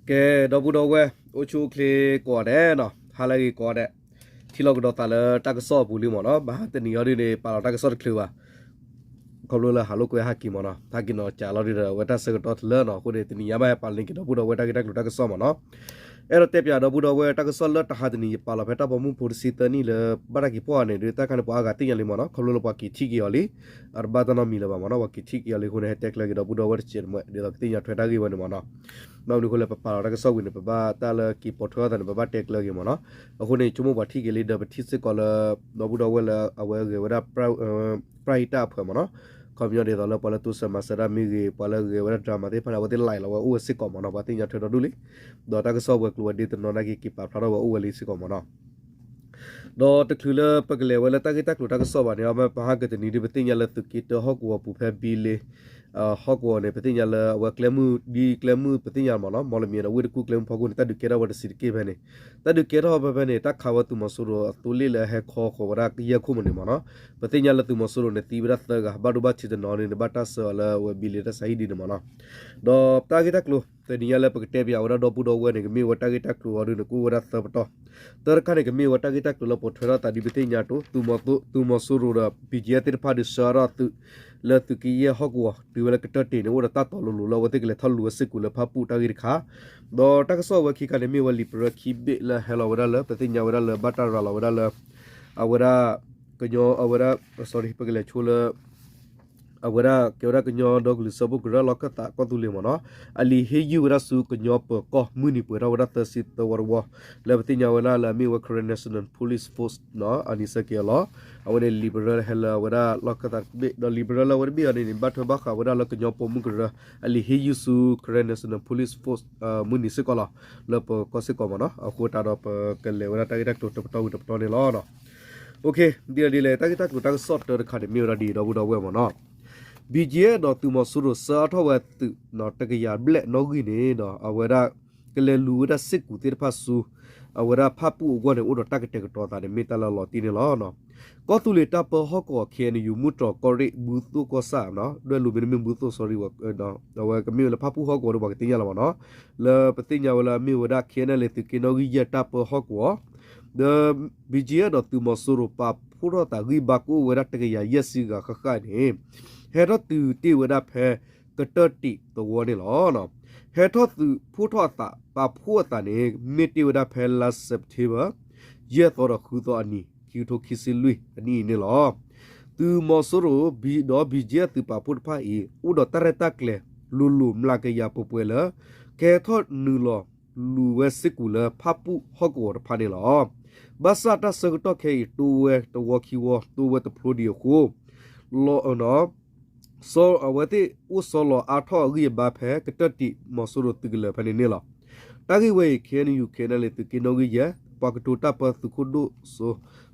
ကဲ ဒီပုၢ်ဒီဝဲၢ် အိၣ်ဆူၣ်အိၣ်ချ့ကိးဂၤဒဲးနီၤ, ဟါလၢအဂ့ၤကိးဂၤဒဲး, ထံၣ်လိာ်ကဒီးသးလၢတၢ်ကစီၣ်အပူၤလံမ့ၢ်နီၤ, ဘၣ်ဟါတနံၤအံၤဒ်န့ၣ် ပာ်လီၤတၢ်ကစီၣ်တချုးဘၣ်, ခီဖျိလၢဟးလိာ်ကွဲဟဲက့ၤမ့ၢ်နီၤ, ဟဲက့ၤနီၤ ကးလီၤဒ်ဒီး အဝဲတၢ်ဆၢကတီၢ်တလၢနီၤ, အဃိန့ၣ် တနံၤညါဘၣ်ဟဲပာ်လီၤန့ၢ်က့ၤဒီပုၢ်ဒီဝဲၢ်တၢ်ဂ့ၢ်တၢ်ကျိၤတၢ်ကစီၣ်မ့ၢ်နီၤ, အဲၣ်ဒိးတဲပၠးဒီပုၢ်ဒီဝဲၢ်တၢ်ကစီၣ်လၢတဟါတနံၤ ယပာ်လီၤဖဲတၢ်ပိာ်မုၣ်ဖိတဆံသၢနံၣ်လၢ ဘၣ်တၢ်က့ၤဖီၣ်အီၤန့ၣ် ဒ်တၢ်ခါန့ၣ် ပှၤအါဂၤသ့ၣ်ညါလံမ့ၢ်နီၤ, ခီဖျိလၢပှၤက့ၤထံၣ်က့ၤအီၤလံ, အတဘၣ်တၢ်နီတမံၤလၢၤဘၣ်မ့ၢ်နီၤ, ပှၤက့ၤထံၣ်က့ၤအီၤလံအဃိန့ၣ် ဟဲတဲကျၢၤက့ၤဒီပုၢ်ဒီဝဲၢ်တစဲးတမှဲး ဒ်သိးကသ့ၣ်ညါထွဲတၢ်ဂ့ၢ်ဝဲန့ၣ်မ့ၢ်နီၤ, ဘၣ်မနုၤအဃိလဲၣ် ပပာ်လီၤတၢ်ကစီၣ်ဝံၤန့ၣ် ပဘၣ်တၢ်လၢက့ၤပိာ်ထွဲအသးန့ၣ် ပဘၣ်တဲကျၢၤက့ၤမ့ၢ်နီၤ, အဃိန့ၣ် ဆိကမိၣ်ပှၤထံၣ်က့ၤလံဒီး ပထံၣ်စ့ၢ်ကီးလၢ ဒီပုၢ်ဒီဝဲၢ်လၢအဝဲဂဲၤဝဲဒၣ် ပရၣ်ဟံၣ်တၢ်အဖၢမ့ၢ်နီၤ, ခီပညီဒ်သိးလၢပှၤလၢတိစၢၤမၤစၢၤတၢ်မ့ၢ်ဂ့ၤ, ပှၤလၢဂဲၤဝဲဒၣ် drama သ့ၣ်တဖၣ်န့ၣ် အဝဲသ့ၣ် live လီၤဝဲအိၣ်ဝဲစ့ၢ်ကီးမ့ၢ်နီၤ, ပှၤသ့ၣ်ညါထွဲဒီဒူၣ်လံ, ဒီးတၢ်ကစီၣ်ဝဲၤကျိၤဝဲၤဒ့တနီၤနာ်က့ က့ၤပာ်ဖျါထီၣ်ဝဲအိၣ်ဝဲလံစ့ၢ်ကီးမ့ၢ်နီၤ, ဒီးတချုးလၢပကလဲၤဝဲလၢတၢ်ဂ့ၢ်တၢ်ကျိၤတၢ်ကစီၣ်ဘၣ်န့ၣ် အမ့ၢ်ပဟါကတနံၤဒ်ပသ့ၣ်ညါလၢသုးက့တၢဟီၣ်ကဝီၤပူၤဖဲဘံလ့ ဟီၣ်ကဝီၤန့ၣ် ပသ့ၣ်ညါလၢအဝဲကျဲမုၢ် ဒ်ကျဲမုၢ်ပသ့ၣ်ညါမ့ၢ်နီၤ, မီလမံၤဒီးဝ့ၢ်တကူၣ်ကျဲမုၢ်ဖီခိၣ်န့ၣ် တၢ်ဒုးကဲထီၣ်ဝဲတဆံးတက့ၢ်ဖဲန့ၣ်, တၢ်ဒုးကဲထီၣ်ဖဲဖဲန့ၣ် တၢ်ခးဝဲသုးမီၤစိရိၤအသိလ့ၣ်လၢဟဲခီဃီၤဝဲဒၣ်ကယဲၢ်ခိၣ်မ့ၢ်န့ၣ်မ့ၢ်နီၤ, ပသ့ၣ်ညါလၢသုးမီၤစိရိၤန့ၣ် သံဝဲဒၣ်သၢဂၤ ဘၣ်ဒိဘၣ်ထံးတနီၤန့ၣ် ဘၣ်တၢ်ဆှၢအီၤလၢအဝဲဘံလ့တၢ်ဆါဟံၣ်ဒ်န့ၣ်မ့ၢ်နီၤ, ဒီးတၢ်ဂ့ၢ်တၢ်ကျိၤ တနံၤညါလၢပကတဲပၠးဝဲဒၣ်ဒီပုၢ်ဒီဝဲၢ်န့ၣ် ကမ့ၢ်ဝဲတၢ်ဂ့ၢ်တၢ်ကျိၤအီၤဒ်န့ၣ် ကအိၣ်ဝဲဒၣ်သၢပတီၢ်, တၢတခါန့ၣ် ကမ့ၢ်ဝဲတၢ်ဂ့ၢ်တၢ်ကျိၤလၢပိာ်ထွဲထီၣ်သးဒ်ပသ့ၣ်ညါအသိး သုးမီၤစိရိၤဒီး ဘံၣ်ကၠံၣ်အဲၣ်သ့ၣ်တဖၣ်ဒုးဆှၢထီၣ်သုး လၢသုးက့ယဲၢ်ဟီၣ်ကဝီၤ တုၤဝဲလၢကတၢၢ်တံၢ်န့ၣ် အိၣ်ဒီးတၢ်တီၤလိၤလိၤလၢအဝဲသ့ၣ်ကလဲၤထီၣ်လူၤဝဲစ့ၢ်ကီးလၢဖၣ်ပူၣ်တၢ်ဂ့ၢ်တခါ, ဒီးတၢ်ကစီၣ်အဝဲခံခါန့ၣ် မ့ၢ်ဝဲလံာ်ပရၢခံဘ့ၣ်လၢဟဲလီၤဝဲဒၣ်လၢ ပသ့ၣ်ညါဝဲဒၣ်လၢဘၣ်တၢ်ရၤလီၤဝဲဒၣ်လၢ အဝဲဒၣ် ကညီ အဝဲဒၣ် sorry ပကလဲၤဆိလၢ အဝဲဒၣ်ကဲဝဲဒၣ်ကညီဒီကလုာ်စၢဖှိၣ်ကရၢလီၢ်ခၢၣ်သးကီၢ်သူလ့ၤမ့ၢ်နီၤ, အလံာ်ဟ့ၣ်ယုၢ်ဝဲဒၣ်ဆူကညီပၢၤကီၢ်မုၢ်နံၤပှဲၤထီၣ်ဝဲဒၣ်သၢဆံသၢဝီတဝီ, လၢပသ့ၣ်ညါဝဲဒၣ်လၢအမ့ၢ်ဝဲ Karen National Police Force နီၤ အနံၤဆၢက့ၤအလီၢ်, အဝဲန့ၣ်လံာ်ပရၢဟဲလၢအဝဲဒၣ်လီၢ်ခၢၣ်သးတဘ့ၣ် ဒီးလံာ်ပရၢလၢအဝဲတဘ့ၣ်အံၤန့ၣ်န့ၣ် ဘၣ်ထွဲဘၣ်ဃးဝဲဒၣ်လၢကညီပိာ်မုၣ်ကရၢ အလံာ်ဟ့ၣ်ယုၢ်ဆူ Karen National Police Force မုၢ်နံၤစ့ၢ်ကီးလီၤ, လၢပကီၢ်စ့ၢ်ကီးမ့ၢ်နီၤ, အဃိသတးဒီးပကလဲၤဝဲဒၣ်တၢ်ဂ့ၢ်တၢ်ကျိၤတပတီၢ်ဝံၤတပတီၢ်န့ၣ်လီၤ. ဒ်လဲၣ်ဒ်လဲၣ် တၢ်ဂ့ၢ်တၢ်ကျိၤတၢ်ကစီၣ်တၢတခါန့ၣ် မ့ၢ်ဝဲဒၣ်ဒ်အံၤ ဒီပုၢ်ဒီဝဲၢ်မ့ၢ်နီၤ, ဘံၣ်ကၠံၣ်အဲၣ်ဒီးသုးမီၤစိရိၤဆှၢအါထီၣ်ဝဲသုး တကယၤဘျဲၣ်နီၣ်ဂံၢ်န့ၣ်ဒီး အဝဲဒၣ် ကလဲၤလူၤဝဲဒၣ်စ့ၢ်ကီးသ့ၣ်တဖၣ်ဆူ အဝဲဒၣ်ဖၣ်ပူၣ်အဂီၢ်န့ၣ် အိၣ်ဒီးတၢ်ကတဲာ်ကတီၤသးန့ၣ် မ့ၢ်တၢ်လၢအလီၤတံၢ်န့ၣ်လီၤ. ကီၢ်သူလ့ၤတၢ်ပၢဟီၣ်ကဝီၤ ခ့ၣ်အဲၣ်ယူၣ် မုၢ်တြီၤကီၢ်ရ့ၣ် ဘူးသိၣ်ကီၢ်ဆၣ် ဒွဲၣ်လိၤမ့တမ့ၢ်ဘူးသိၣ် sorry အဝဲကမ့ၢ်ဝဲလၢဖၣ်ပူၣ်ဟီၣ်ကဝီၤဒီးပှၤကသ့ၣ်ညါလီၤမ့ၢ်နီၤ, လၢပသ့ၣ်ညါဝဲလၢအမ့ၢ်ဝဲဒၣ် ခ့ၣ်အဲၣ်ယူၣ် သုးက့နီၣ်ဂံၢ်ယဲၢ်တၢ်ပၢဟီၣ်ကဝီၤ ဒီး ဘံၣ်ကၠံၣ်အဲၣ်ဒီးသုးမီၤစိရိၤပာ်ဖှိၣ်ထီၣ်သးဂံၢ်ဘါကအိၣ်ဝဲဒၣ်တကယၤယဲၢ်ဆံဂၤဃၣ်ဃၣ်န့ၣ် ဟဲထီၣ်တုၤတ့ၢ်ဝဲဒၣ်ဖဲကတၢၢ်တံၢ်သဝီန့ၣ်လီၤ. ဟဲထီၣ်သုးဖှိၣ်ထီၣ်အသး ပာ်ဖှိၣ်အသးန့ၣ် မ့ၢ်တ့ၢ်ဝဲဒၣ်ဖဲလါ September ယဲၢ်သီဒီးဃုသီအနံၤ ခံကထိခံဆံလွံၢ်အနံၣ်အံၤန့ၣ်လီၤ. သုးမီၤစိရိၤဒီး ဘံၣ်ကၠံၣ်အဲၣ်သုးပာ်ဖှိၣ်တဖၣ်အံၤ အိၣ်ဒီးတၢ်ရဲၣ်တၢ်ကျဲၤလိၤလိၤ မျးကယၤပှဲၤပှဲၤလၢ ကဟဲထီၣ်နုာ်လီၤလူၤဝဲစ့ၢ်ကီးလၢဖၣ်ပူၣ်ဟီၣ်ကဝီၤတဖၣ်န့ၣ်လီၤ. ဘၣ်ဆၣ်တၢ်ဆၢကတီၢ်ခဲအံၤ တိဝဲတဝီခံဝီ တိဝဲတဖျိဒံးအဃိ အဝဲသ့ၣ်အိၣ်ဆီလီၤအါထီၣ်အဂံၢ်အဘါဖဲကတၢၢ်တံၢ်မီၤစိရိၤသုးကလၢၤဖဲန့ၣ်န့ၣ်လီၤ. တၢ်ဂ့ၢ်ဝဲအံၤ ခ့ၣ်အဲၣ်ယူၣ် ခ့ၣ်အဲၣ်ယူၣ် သုးက့နီၣ်ဂံၢ်ယဲၢ် ပှၤကတိၤတၢ်ပၢသုးခိၣ်ဒိၣ်စိ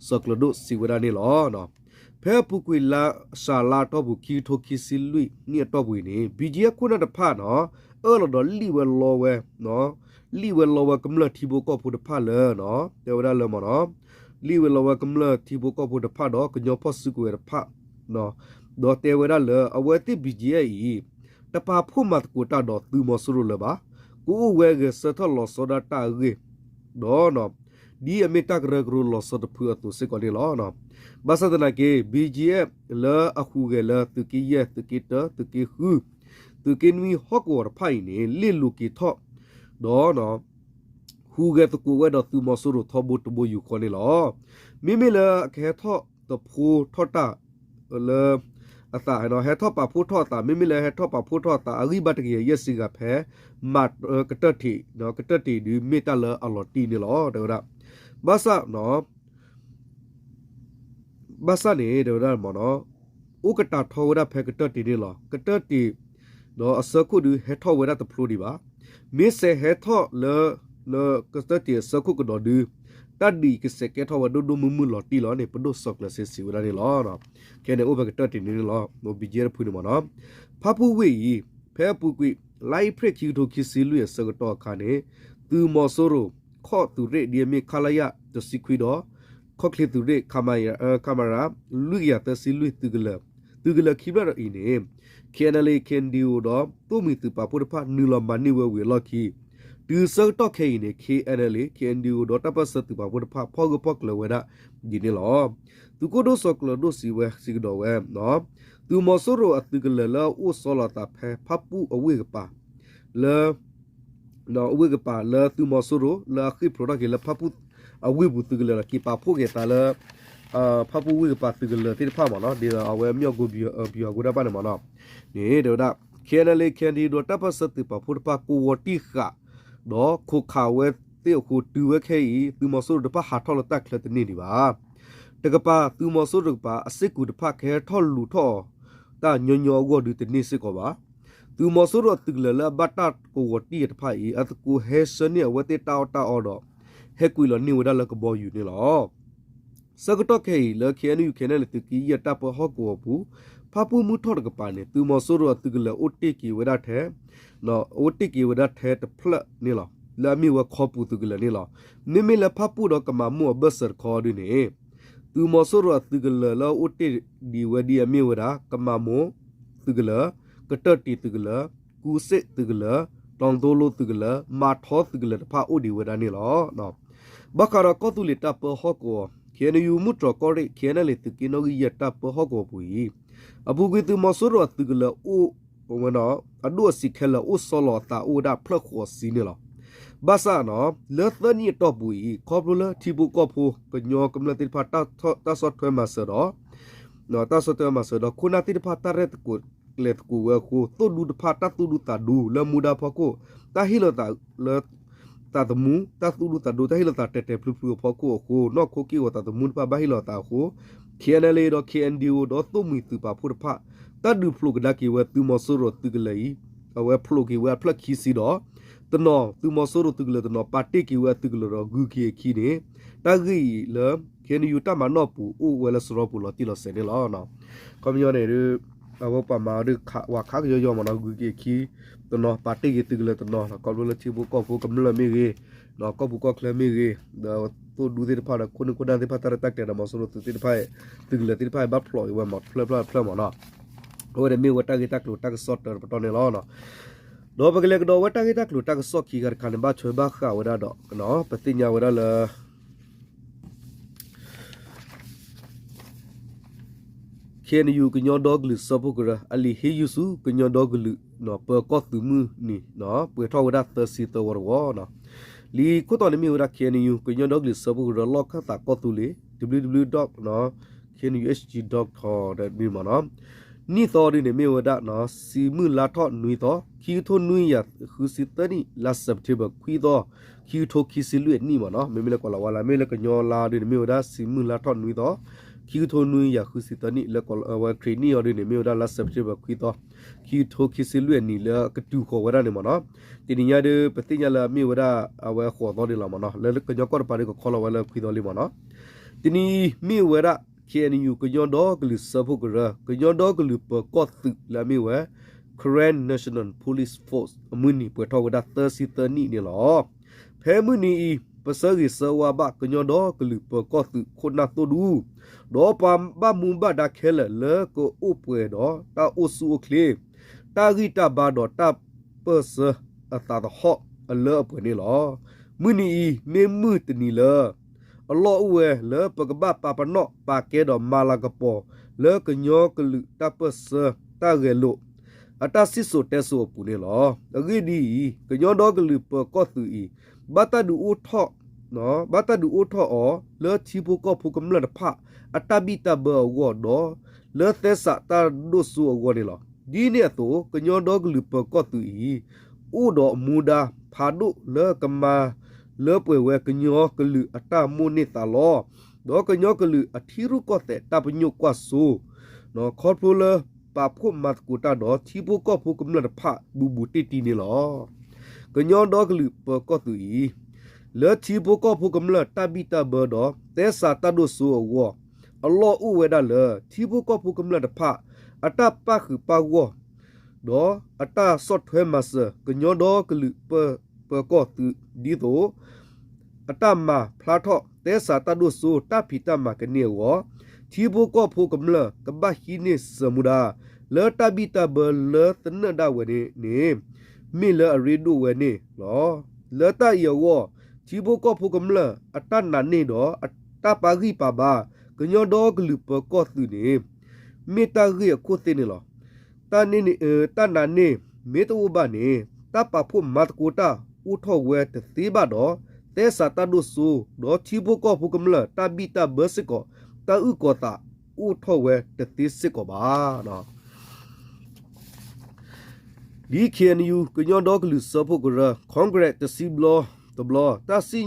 စီၤကျၢၤဒိၣ်စံးဝဲဒၣ်န့ၣ်လီၤ. ဖဲအပူၤကွံာ်လါစှၤလါအတီၢ်ပူၤ ခံကထိခံဆံလွံၢ်နံၣ်အတီၢ်ပူၤအံၤန့ၣ် ဘံၣ်ကၠံၣ်အဲၣ်ခိၣ်နၢ်တဖၣ်နီၤ အၢၣ်လီၤဒီးလံၣ်ဝဲလီဝဲ လံၣ်ဝဲလီဝဲကမျၢၢ်ထံဖိကီၢ်ဖိတဖၣ်လၢ တဲဝဲဒၣ်လၢမ့ၢ်နီၤ လံၣ်ဝဲလီဝဲကမျၢၢ်ထံဖိကီၢ်ဖိတဖၣ်ဒီးကညီဖီၣ်စုကဝဲၤတဖၣ် ဒီးတဲဝဲဒၣ်လၢ အဝဲသ့ၣ် ဘံၣ်ကၠံၣ်အဲၣ်အံၤ တပာ်ဖှိၣ်မၤသကိးတၢ်ဒီးသုးမီၤစိရိၤလၢၤဘၣ်, ကအိၣ်ဝဲဂဲၤဆၢထၢၣ်လီၤဆီဒၣ်တၢ်အဂ့ၢ် ဒီး ဒ်အမ့ၢ်တၢ်ကရၢကရိလီၤဆီတဖုအသိးစ့ၢ်ကီးန့ၣ်လီၤ. ဘၣ်ဆၣ်သနာ်က့ ဘံၣ်ကၠံၣ်အဲၣ်လၢအဟူးဂဲၤလၢသုးက့ယဲၢ် သုးက့တၢ သုးက့ဃု သုးက့နွံဟီၣ်ကဝီၤတဖၣ်အံၤန့ၣ် လ့ၣ်လိၤက့ၤထီၣ် ဒီး ဟူးဂဲၤသကိးဝဲဒီးသုးမီၤစိရိၤထီဘိတဘိယူၢ်ဃီန့ၣ်လီၤ. မ့မ့ၢ်လၢအကဟဲထီၣ်တဖိထီၣ်တၢ် လၢ အသး ဟဲထီၣ်ပာ်ဖှိၣ်ထီၣ်အသး မ့မ့ၢ်လၢဟဲထီၣ်ပာ်ဖှိၣ်ထီၣ်အသး အဂံၢ်ဘါတကယၤယဲၢ်ဆံဂၤဖဲ မၤ ကတၢၢ်တံၢ် ကတၢၢ်တံၢ်ဒုးမ့ၢ်တၢ်လၢအလီၤတံၢ်န့ၣ်လီၤ တဲဝဲဒၣ်. ဘၣ်ဆၣ် ဘၣ်ဆၣ်န့ၣ် တဲဝဲဒၣ်မ့ၢ်နီၤ အိၣ်ကတၢၢ်ထီဝဲဒၣ်ဖဲကတၢၢ်တံၢ်န့ၣ်လီၤ. ကတၢၢ်တံၢ် ဒီးအဆၢခိၣ်ဒုးဟဲထီၣ်ဝဲဒၣ်တဖျိဒံးဘၣ်. မ့ၢ်စဲးဟဲထီၣ်လၢ လၢကတၢၢ်တံၢ်အဆၢခိၣ်ကဒီးဒုး တၢ်ဒ်အံၤကစဲးကဲထီၣ်ဝဲဒိၣ်ဒိၣ်မုၢ်မုၢ်လီၤတံၢ်လီၤန့ၣ် ပဒိၣ်စီၤကျၢၤစ့ၣ်စံးဝဲဒၣ်န့ၣ်လီၤ. ခဲန့ၣ်အိၣ်ဖဲကတၢၢ်တံၢ်န့ၣ်န့ၣ်လီၤ. ဘံၣ်ကၠံၣ်အဲၣ်တဖုန့ၣ်မ့ၢ်နီၤ ဖၣ်ပူၣ်ဝ့ၢ်အံၤ ဖဲအပူၤကွံာ် လါအ့ဖြ့ၣ်ခံကထိခံဆံလွံၢ်အဆၢကတီၢ်အခါန့ၣ် သုးမီၤစိရိၤ ခီၣ်သုးရ့ၣ်ဒ်အမ့ၢ် ခလရ တဆံခွံဒီး ခီၣ်ချ့သုးရ့ၣ် ခမရ လွံၢ်ကယၤသၢဆံလွံၢ် သုးကလၢၤခံဖျၢၣ်အံၤန့ၣ် ခ့ၣ်အဲၣ်ယူၣ် ခ့ၣ်အဲၣ်ယူၣ် ဒီးသိၣ်မှံၤသုးပာ်ဖှိၣ်တဖၣ် နုာ်လီၤမၤန့ၢ်ဝဲဝံၤအလီၢ်ခံ တုၤဆၢကတီၢ်ခဲအံၤန့ၣ် K N L A, K N D O ဒီးတၢ်ပၢၢ်ဆၢသုးပာ်ဖှိၣ်တဖၣ် ဖီၣ်ဂၢၢ်ဖီၣ်ကျၢၤဝဲဒၣ်ဒ်န့ၣ်လီၤ. သုးခိၣ်ဒိၣ်စီၤကျၢၤဒိၣ်စံးဝဲစံးကဒီးဝဲ, သုးမီၤစိရိၤအသုးကလၢၤလၢအအိၣ်ဆီလီၤအသးဖဲဖၣ်ပူၣ်အဝ့ၢ်ကပၤ လၢ အဝ့ၢ်ကပၤလၢသုးမီၤစိရိၤလၢအဃ့ၢ်ဖျိးထီၣ်က့ၤလၢဖၣ်ပူၣ်အဝ့ၢ်ပူၤသုးကလၢၤဒီး က့ၤပာ်ဖှိၣ်က့ၤသးလၢ ဖၣ်ပူၣ်ဝ့ၢ်ကပၤသုးကလၢၤသ့ၣ်တဖၣ်မ့ၢ်နီၤ ဒ်သိးအဝဲမ့ၢ်အဂီၢ် ပယီၤအဂီၢ်တၢ်ဘၣ်န့ၣ်မ့ၢ်နီၤ န့ၣ် တဲဝဲဒၣ် K N L A K N D O ဒီးတၢ်ပၢၢ်ဆၢသုးပာ်ဖှိၣ်တဖၣ် ကဝီၤတံၢ်ဃာ် ဒီးခိးခးဝဲသ့ၣ်အဃိ တုၤဝဲခဲအံၤ သုးမီၤစိရိၤတဖၣ်ဟးထီၣ်လၢတၢ်ချၢတန့ၢ်ဒံးဘၣ်. တကပၤ သုးမီၤစိရိၤတကပၤ အစ့ၢ်ကီးတဖၣ်ကဟဲထီၣ်လူၤထီၣ်အီၤ တၢ်ညီညီအဂီၢ်ဒုးတန့ၢ်စ့ၢ်ကီးဘၣ်. သုးမီၤစိရိၤအသုးကလၢၤလၢအဘၣ်တၢ်ကဝီၤတံၢ်အီၤတဖၣ်အံၤ အသကိးဟဲဆှၢန့ၢ်အဝဲသ့ၣ်တၢ်အီၣ်တၢ်အီဒီး ဟဲကွံာ်လီၤန့ၢ်ဝဲဒၣ်လၢကဘီယူၤန့ၣ်လီၤ. ဆၢကတီၢ်ခဲအံၤလၢ K N U K N L A သုးက့ယဲၢ်တၢ်ပၢဟီၣ်ကဝီၤပူၤ ဖၣ်ပူၣ်မုၢ်ထီၣ်တကပၤန့ၣ် သုးမီၤစိရိၤအသုးကလၢၤအိၣ်တ့ၢ်က့ၤဝဲဒၣ်ထဲ အိၣ်တ့ၢ်က့ၤဝဲဒၣ်ထဲတဖျၢၣ်န့ၣ်လီၤ. လၢအမ့ၢ်ဝဲခီပူၤသုးကလၢၤန့ၣ်လီၤ. မ့မ့ၢ်လၢဖၣ်ပူၣ်ဒီးကမၤမိၢ်အဘၢၣ်စၢၤတခီဒုန့ၣ် သုးမီၤစိရိၤအသုးကလၢၤလၢအအိၣ်တ့ၢ်ဒံးဝဲဒ်အမ့ၢ်ဝဲဒၣ် ကမၤမိၢ်သုးကလၢၤ, ကတၢၢ်တံၢ်သုးကလၢၤ, ကူစ့ၣ်သုးကလၢၤ, တီသိလိသုးကလၢၤ, မၤထီသုးကလၢၤတဖၣ်အိၣ်ဒံးဝဲဒၣ်န့ၣ်လီၤ. ဘၣ်ဃးဒီးကီၢ်သူလ့ၤတၢ်ပၢဟီၣ်ကဝီၤ K N U မုၢ်တြီၤကီၢ်ရ့ၣ် K N L A သုးက့နီၣ်ဂံၢ်ယဲၢ်တၢ်ပၢဟီၣ်ကဝီၤပူၤအံၤ အပူၤကွံာ်သုးမီၤစိရိၤအသုးကလၢၤအိၣ်ဝဲ အဒိၣ်အဆံးခဲလၢာ်အိၣ်ဆီလီၤအသးအိၣ်ဝဲဒၣ်ဖျၢၣ်ဃိးဆံန့ၣ်လီၤ. ဘၣ်ဆၣ်နီၤ လၢသၢနံၣ်အတီၢ်ပူၤအံၤ ခီဖျိလၢထံဖိကီၢ်ဖိကညီကမျၢၢ်သ့ၣ်တဖၣ် တၢ်ဆီၣ်ထွဲမၤစၢၤဒီး တၢ်ဆီၣ်ထွဲမၤစၢၤဒီး ခိၣ်နၢ်သ့ၣ်တဖၣ်တၢ်ရဲၣ်သကိးကျဲၤသကိးဝဲအဃိ သိၣ်ဒူတဖၣ် တၢ်သူၣ်ဒူသးဒူလၢမူဒါဖီခိၣ် တၢ်ဟ့ၣ်လီၤသးလၢ သးသမူ တၢ်သူၣ်ဒူသးဒူ တၢ်ဟ့ၣ်လီၤသးတဲာ်တဲာ်ဖျုးဖျုးအဖီခိၣ်အဃိ နီၢ်ခိက့ၢ်ဂီၤသးသမူတဖၣ်ဘၣ်ဟ့ၣ်လီၤသးအဃိ K N L A ဒီး K N D O ဒီးသိၣ်မှံၤသုးပာ်ဖှိၣ်တဖၣ် တၢ်ဒုးဖျိးကဒါက့ၤဝဲသုးမီၤစိရိၤသုးကလၢၤအံၤ အဝဲဖျိးက့ၤဝဲအဖျၢၣ်ခံဆံဒီး တနီၤ သုးမီၤစိရိၤသုးကလၢၤတနီၤ ပာ်တ့ၢ်က့ၤဝဲအသုးကလၢၤဒီးဂုၤက့ၤအခံန့ၣ် တၢ်ဂ့ၢ်အံၤလၢ K N U တၢ်မၤနီၣ်ပူၤအိၣ်ဝဲလၢစရီပူၤလီၤတံၢ်လီၤဆဲးန့ၣ်လီၤ. ခီပညီန့ၣ်ဒုး အဝဲပှၤမၤအီၤဒုး ဝၤခးကယီယီမ့ၢ်နီၤ ဂုၤက့ၤအခံ တနီၤ ပာ်တ့ၢ်က့ၤသုးကလၢၤတနီၤ ခီဖျိလၢထံဖိကီၢ်ဖိကမျၢၢ်မ့ၢ်ဂ့ၤ ကီၢ်ပူၤကီၢ်ချၢမ့ၢ်ဂ့ၤ ဒီးသိၣ်ဒူသ့ၣ်တဖၣ်ဒီး ခိၣ်နူာ်ခိၣ်နၢ်သ့ၣ်တဖၣ်တၢ်ရဲၣ်တၢ်ကျဲၤဒီး မီၤစိရိၤသုးသ့ၣ်တဖၣ် သုးကလၢၤသ့ၣ်တဖၣ် ဘၣ်ဖျိးက့ၤဝဲမ့ၢ်တဖျၢၣ်ဖျၢၣ်ဖျၢၣ်မ့ၢ်နီၤ အဝဲန့ၣ်မ့ၢ်ဝဲတၢ်ဂ့ၢ်တၢ်ကျိၤတၢ်ကစီၣ်တၢတပတီၢ်န့ၣ်လီၤ. ဒီးပကလဲၤကဒီးဝဲတၢ်ဂ့ၢ်တၢ်ကျိၤတၢ်ကစီၣ်ခံခါတခါန့ၣ် ဘၣ်ထွဲဘၣ်ဃးဝဲဒၣ်ဒီး ပသ့ၣ်ညါဝဲဒၣ်လၢ K N U ကညီဒီကလုာ်စၢဖှိၣ်ကရၢ အလံာ်ဟ့ၣ်ယုၢ်ဆူ ကညီဒီကလုာ် ပၢၤကီၢ်သုးမုၢ်နံၤ ပှဲၤထီၣ်ဝဲဒၣ်သၢဆံသၢဝီတဝီ လံာ်ခိၣ်တီန့ၣ်မ့ၢ်ဝဲဒၣ် K N U ကညီဒီကလုာ်စၢဖှိၣ်ကရၢ လီၢ်ခၢၣ်သးကီၢ်သူလ့ၤ W W W dot K N U H G dot com မ့ၢ်မ့ၢ်နီၤ နံၣ်သီဒ်န့ၣ်မ့ၢ်ဝဲဒၣ် ဆံမုၢ်လါထီၣ်နွံသီ ခံကထိနွံယၤဃုဆံသၢနံၣ် လါ September ခွံသီ ခံကထိခံဆံလွံၢ်အနံၣ်မ့ၢ်နီၤ မ့မ့ၢ်လၢကီၤလၤဝါလါ မ့ၢ်လၢကညီလါဒ်န့ၣ် မ့ၢ်ဝဲဒၣ်ဆံမုၢ်လါထီၣ်နွံသီ ခံကထိနွံယၤဃုဆံသၢနံၣ် လၢကီၤလၤဝါခရံာ်နံၣ်အီၤဒ်န့ၣ် မ့ၢ်ဝဲဒၣ်လါ September ခွံသီ ခံကထိခံဆံလွံၢ်အနံၣ်လၢကတုၤဃီၤဝဲဒၣ်န့ၣ်မ့ၢ်နီၤ တနံၤညါဒ်ပသ့ၣ်ညါလၢအမ့ၢ်ဝဲဒၣ်အဝဲဃိးသီဒ်လီၤမ့ၢ်နီၤ လၢကညီကီၢ်တပၤဒ်ကခီလီၤဝဲလၢခွံသီလံမ့ၢ်နီၤ တနံၤအံၤမ့ၢ်ဝဲဒၣ် K N U ကညီဒီကလုာ်စၢဖှိၣ်ကရၢ ကညီဒီကလုာ်ပၢၤကီၢ်သုးလၢအမ့ၢ်ဝဲ Karen National Police Force အမုၢ်နံၤပှဲၤထီၣ်ဝဲဒၣ်သၢဆံသၢနံၣ်န့ၣ်လီၤ. ဖဲမုၢ်နံၤအံၤ ပဆၢဂ့ၤဆၢဝါဘၣ်ကညီဒီကလုာ်ပၢၤကီၢ်သုးခိၣ်နၢ်သိၣ်ဒူ ဒီးပှၤဘၣ်မူဘၣ်ဒါခဲလၢာ်လၢကအိၣ်ပှဲၤဒီးတၢ်အိၣ်ဆူၣ်အိၣ်ချ့ တၢ်ဂံၢ်တၢ်ဘါဒီးတၢ်ပၢၢ်ဆၢအသးသဟီၣ်အလၢအပှဲၤန့ၣ်လီၤ. မုၢ်နံၤအံၤမ့ၢ်မုၢ်တနံၤလၢ အလီၢ်အိၣ်ဝဲလၢပကဘၣ်ပာ်ပနီၣ်ပာ်ကဲဒီးမၤလၤကပီၤလၢကညီကလုာ်တၢ်ပၢၢ်ဆၢတၢ်ဂဲၤလိာ် အတၢ်စံၣ်စိၤတဲစိၤအပူၤန့ၣ်လီၤ. အဂ့ၢ်ဒ်အံၤ, ကညီဒီကလုာ်ပၢၤကီၢ်သုးအံၤ ဘၣ်တၢ်ဒုးအိၣ်ထီၣ် ဘၣ်တၢ်ဒုးအိၣ်ထီၣ်အီၤလၢထံဖိကီၢ်ဖိကမျၢၢ်တဖၣ် အတၢ်ဘံၣ်တၢ်ဘၢအဂီၢ်ဒီး လၢသဲစးတၢ်ဒိၣ်စိအဂီၢ်န့ၣ်လီၤ. ဒ်န့ၣ်အသိး ကညီဒီကလုာ်ပၢၤကီၢ်သုးအံၤ အိၣ်ဒီးမူဒါဖးဒိၣ်လၢကမၤလၢပှဲၤဝဲကညီကလုာ်အတၢ်မိၣ်န့ၢ်သးလီ ဒီးကညီကလုာ်အထံရူၢ်ကီၢ်သဲးတၢ်ပညိၣ်ကွၢ်စိ ခီဖျိလၢပာ်ဖှိၣ်မၤသကိးတၢ်ဒီးထံဖိကီၢ်ဖိကမျၢၢ်တဖၣ်ဘူးဘူးတံၢ်တံၢ်န့ၣ်လီၤ. ကညီဒီကလုာ်ပၢၤကီၢ်သုးအံၤ လၢထံဖိကီၢ်ဖိကမျၢၢ်တၢ်ဘံၣ်တၢ်ဘၢဒီးသဲစးတၢ်ဒိၣ်စိအဂီၢ် အလီၢ်အိၣ်ဝဲဒၣ်လၢ ထံဖိကီၢ်ဖိကမျၢၢ်တဖၣ် အတၢ်ပၣ်ဃုာ်ပၣ်ဂီၢ် ဒီးအတၢ်ဆီၣ်ထွဲမၤစၢၤ ကညီဒီကလုာ်ပၢၤကီၢ်သုး ဒ်သိး အတၢ်မၤဖျါထီၣ် သဲစးတၢ်ဒိၣ်စိတၢ်ဖံးတၢ်မၤကန့ၢ်အဂီၢ် ထံဖိကီၢ်ဖိကမျၢၢ်ကဘၣ်ဟံးန့ၢ်စၢၤမူဒါ လၢတၢ်ဘံၣ်တၢ်ဘၢလၢသနၢၣ်ဒၣ်ဝဲန့ၣ်န့ၣ် မ့ၢ်လၢအရ့ဒိၣ်ဝဲန့ၣ်လီၤ. လၢတၢ်အံၤအဂီၢ် ထံဖိကီၢ်ဖိကမျၢၢ်အတၢ်နာ်န့ၢ်ဒီး တၢ်ပာ်ဂံၢ်ပာ်ဘါ ကညီဒီကလုာ်ပၢၤကီၢ်သုးန့ၣ် မ့ၢ်တၢ်ဂ့ၢ်အခိၣ်သ့ၣ်န့ၣ်လီၤ. တၢ်နာ်န့ၢ်မ့ၢ်တအိၣ်ဘၣ်န့ၣ် တၢ်ပာ်ဖှိၣ်မၤသကိးတၢ်အိၣ်ထီၣ်ဝဲတသ့ဘၣ်ဒီး သဲစးတၢ်ဒိၣ်စိ ဒီးထံဖိကီၢ်ဖိကမျၢၢ်တၢ်ဘံၣ်တၢ်ဘၢစ့ၢ်ကီး တၢ်အုၣ်ကီၤသးအိၣ်ထီၣ်ဝဲတသ့စ့ၢ်ကီးဘၣ်. ဒ် K N U ကညီဒီကလုာ်စၢဖှိၣ်ကရၢ Congress တဆံဘျီတဘျီ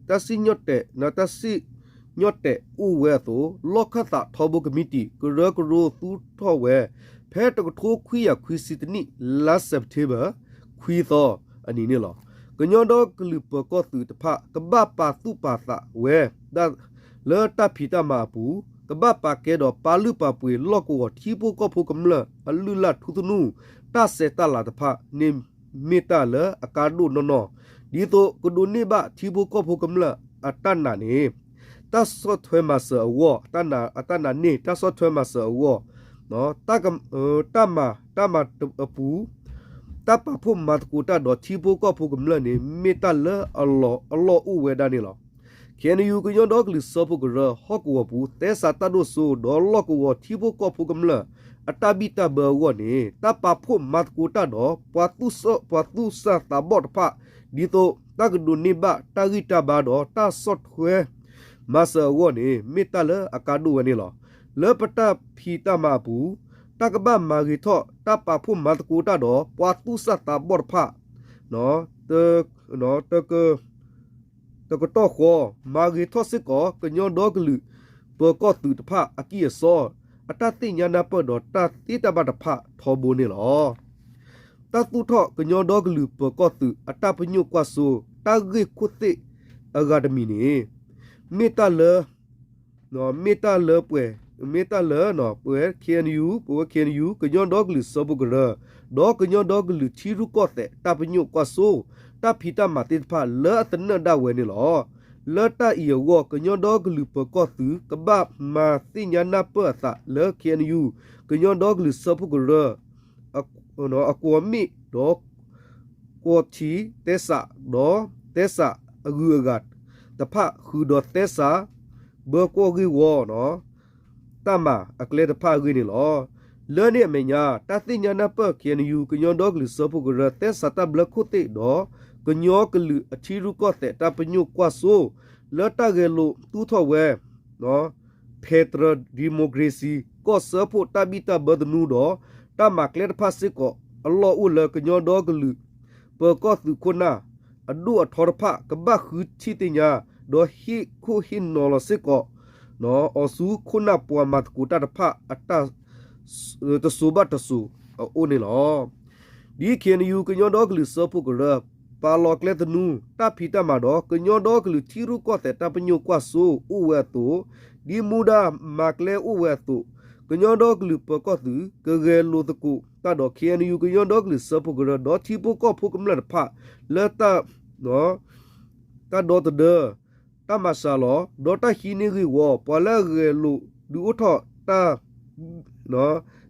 တၢ်စံၣ်ညီၣ်တဲာ် တၢ်စံၣ်ညီၣ်တဲာ်အိၣ်ဝဲအသိး လီၢ်ခၢၣ်သးထီဘိကမံးတံာ် ကရၢကရိသူၣ်ထီၣ်ဝဲ ဖဲတကထိခွံကယၤခွံဆံတနံၣ် လါစဲးပထ့ဘၢၣ် ခွံသီအနံၤန့ၣ်လီၤ. ကညီဒီကလုာ်ပၢၤကီၢ်သုးတဖၣ် ကဘၣ်ပာ်သူၣ်ပာ်သးဝဲ လၢတၢ်ဖံးတၢ်မၤအပူၤ ကဘၣ်ပာ်ကဲဒီးပာ်လုၢ်ပာ်ပှ့ၤလီၢ်ကဝီၤထံဖိကီၢ်ဖိကမျၢၢ်အလုၢ်အလၢ်ထူသနူ တၢ်ဆဲးတၢ်လၤတဖၣ်န့ၣ် မ့ၢ်တၢ်လၢအကါဒိၣ်နီၢ်နီၢ် ဒ်သိးကဒိးန့ၢ်ဘၣ်ထံဖိကီၢ်ဖိကမျၢၢ်အတၢ်နာ်န့ၣ် တၢ်ဆီၣ်ထွဲမၤစၢၤအဂီၢ် အတၢ်နာ်န့ၢ် တၢ်ဆီၣ်ထွဲမၤစၢၤအဂီၢ် တၢ်မၤ တၢ်မၤအပူၤ တၢ်ပာ်ဖှိၣ်မၤသကိးတၢ်ဒီးထံဖိကီၢ်ဖိကမျၢၢ်န့ၣ် မ့ၢ်တၢ်လၢအလီၢ်အိၣ်ဝဲဒၣ်န့ၣ်လီၤ. K N U ကညီဒီကလုာ်စၢဖှိၣ်ကရၢ ဟီၣ်ကဝီၤပူၤ သဲစးတၢ်ဒိၣ်စိ ဒီးလီၢ်ကဝီၤထံဖိကီၢ်ဖိကမျၢၢ် အတၢ်ဘံၣ်တၢ်ဘၢအဂီၢ်န့ၣ် တၢ်ပာ်ဖှိၣ်မၤသကိးတၢ်ဒီး ပှၤသူၣ်စၢ် ပှၤသူၣ်စၢ်သးဘီၣ်တဖၣ် ဒ်သိးတၢ်ကဒိးန့ၢ်ဘၣ်တၢ်ဂံၢ်တၢ်ဘါဒီးတၢ်ဆီၣ်ထွဲ မၤစၢၤအဂီၢ်န့ၣ် မ့ၢ်တၢ်လၢအကါဒိၣ်ဝဲန့ၣ်လီၤ. လၢပတၢ်ဖံးတၢ်မၤအပူၤ တၢ်ကဘၣ်မၤဂ့ၤထီၣ် တၢ်ပာ်ဖှိၣ်မၤသကိးတၢ်ဒီး ပှၤသူၣ်စၢ်သးဘီၣ်တဖၣ် တကတီၢ်ဃီ မၤဂ့ၤထီၣ်စ့ၢ်ကီး ကညီဒီကလုာ်ပၢၤကီၢ်သုးတဖၣ်အကံၢ်အစီ အတၢ်သ့ၣ်ညါနၢ်ပၢၢ်ဒီးတၢ်သ့တၢ်ဘၣ်တဖၣ်ထီဘိန့ၣ်လီၤ. တၢ်သူၣ်ထီၣ်ကညီဒီကလုာ်ပၢၤကီၢ်သုးအတၢ်ပညိၣ်ကွၢ်စိ တၢ်ဂ့ၢ်ခိၣ်သ့ၣ်အဂၤတမံၤန့ၣ် မ့ၢ်တၢ်လၢ မ့ၢ်တၢ်လၢပှဲၤ မ့ၢ်တၢ်လၢ ပဝဲ K N U ပဝဲ K N U ကညီဒီကလုာ်စၢဖှိၣ်ကရၢ ဒီးကညီဒီကလုာ်ထံရူၢ်ကီၢ်သဲးတၢ်ပညိၣ်ကွၢ်စိ တၢ်ဖံးတၢ်မၤသ့ၣ်တဖၣ်လၢအသနၢၣ်ဒၣ်ဝဲန့ၣ်လီၤ. လၢတၢ်အံၤအဂီၢ် ကညီဒီကလုာ်ပၢၤကီၢ်သုး ကဘၣ်မၤသ့ၣ်ညါနၢ်ပၢၢ်အသးလၢ K N U ကညီဒီကလုာ်စၢဖှိၣ်ကရၢ အကွီၢ်မ့ၣ်ဒီး ကွီၢ်ထံသဲစး ဒီးသဲစးအဂုၤအဂၤတဖၣ် ဃုာ်ဒီးသဲစး ဘၢကွီၢ်ဂ့ၢ်ဝီ တၢ်မၤအကျဲတဖၣ်အဂ့ၢ်န့ၣ်လီၤ. လၢန့ၣ်အမဲာ်ညါ တၢ်သ့ၣ်ညါနၢ်ပၢၢ် K N U ကညီဒီကလုာ်စၢဖှိၣ်ကရၢ သဲစးတၢ်ဘျၢခိၣ်သ့ၣ်ဒီး ကညီကလုာ်အထံရူၢ်ကီၢ်သဲးတၢ်ပညိၣ်ကွၢ်စိ လၢတၢ်ဂဲၤလိာ်သူၣ်ထီၣ်ဝဲ Federal Democracy ကီၢ်စၢဖှိၣ်တၢ်ဘံၣ်တၢ်ဘၢသနူဒီး တၢ်မၤကျဲတဖၣ်စ့ၢ်ကီး အလီၢ်အိၣ်လၢကညီဒီကလုာ် ပၢၤကီၢ်သုးခိၣ်နၢ် အဒိၣ်အထီတဖၣ် ကဘၣ်ဃုထံၣ်သ့ၣ်ညါ ဒီးဟ့ၣ်ခိၣ်ဟ့ၣ်နီၤလီၤစ့ၢ်ကီး အီၤဆူခိၣ်နၢ်ပှၤမၤသကိးတၢ်တဖၣ် အတၢ် တစိၤဘၣ်တစိၤအအိၣ်န့ၣ်လီၤ. ဒ် K N U ကညီဒီကလုာ်စၢဖှိၣ်ကရၢ ပာ်လီၤကျဲသနူ တၢ်ဖံးတၢ်မၤဒီး ကညီဒီကလုာ်ထံရူၢ်ကီၢ်သဲးတၢ်ပညိၣ်ကွၢ်စိအိၣ်ဝဲအသိး ဒ်မူဒါမၤကျဲအိၣ်ဝဲအသိး ကညီဒီကလုာ်ပၢၤကီၢ်သုး ကဂဲၤလိာ်သကိးတၢ်ဒီး K N U ကညီဒီကလုာ်စၢဖှိၣ်ကရၢ ဒီးထံဖိကီၢ်ဖိကမျၢၢ်တဖၣ် လၢ တၢ်ဒီသဒၢ တၢ်မၤစှၤလီၤ ဒီးတၢ်ဟံးန့ၢ်ဂ့ၢ်ဝီ ပှၤလၢအဂဲၤလိာ်ဒုးအိၣ်ထီၣ် တၢ်